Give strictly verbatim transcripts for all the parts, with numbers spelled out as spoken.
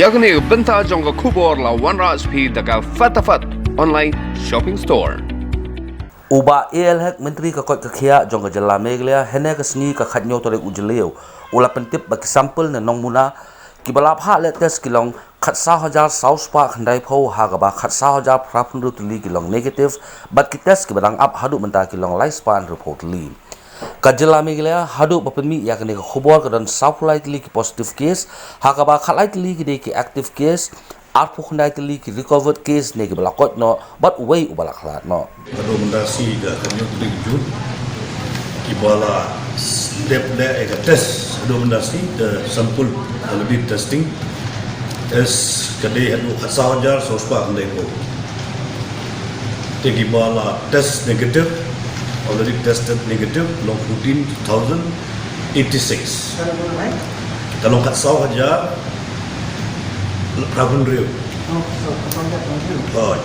Ïa kane ka bynta jong ka khubor la wanrah sha phi da ka Fatafat Online Shopping Store. U Bah A L Hek, Myntri ka koit ka khiah jong ka jylla Meghalaya, hynne ka sngi ka khatñiew tarik u Jylliew, u la pyntip ba ki sample ne nongmuna kiba la phah leh test ki long khatsaw hajar saw spah khyndaiphew, ha kaba khatsaw hajar phraphew hynriew tylli ki long negative, bad ki test kiba dang ap haduh mynta ki long lai spah hynriewphew tylli. Ka jylla Meghalaya haduh ba pynmih ïa kane ka khubor ka don sawphew lai tylli ki positive case, ha kaba khatlai tylli ki dei ki active case, arphew khyndai tylli ki recovered case ne kiba la koit noh, bad uwei uba la khlad noh. Haduh mynta shi ka khatñiew tarik Jun, kiba la dep leh ïa ka test haduh mynta shi, the sample already testing is ka dei haduh khatsaw hajar saw spah khyndaiphew. Te kiba la test negative, already tested negative, long fourteen thousand eighty-six. Ka long khatsaw hajar phraphew hynriew. Oh, so, khatsaw hajar phraphew hynriew. Right.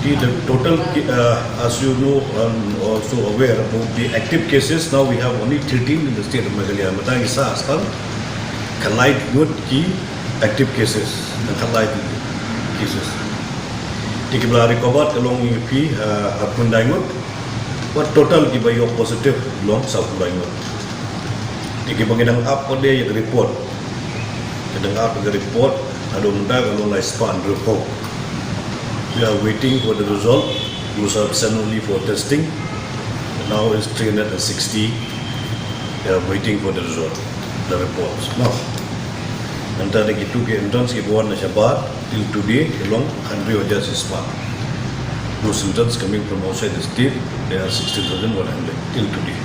The, the total, uh, as you know, um, also aware about the active cases, now we have only thirteen in the state of Meghalaya. Mynta ngi sah aspan khatlai ngut ki active cases, khatlai cases. Te kiba la recovered ka long ïa phi, uh, arphew khyndai ngut. Bad total kiba ïoh positive long sawphew lai ngut. Te kiba ngi dang ap pat de ïa ka report. Ngi dang ap ïa ka report, haduh mynta ka long lai spah hynriewphew. We are waiting for the result. Those are sent only for testing. Now is three hundred and sixty. We are waiting for the result, the reports. Now, mynta da kitu ki entrants kiba wan na shabar, till today, ki long hynriew hajar shi spah. Those entrants coming from outside the state, they are sixteen thousand one hundred till today.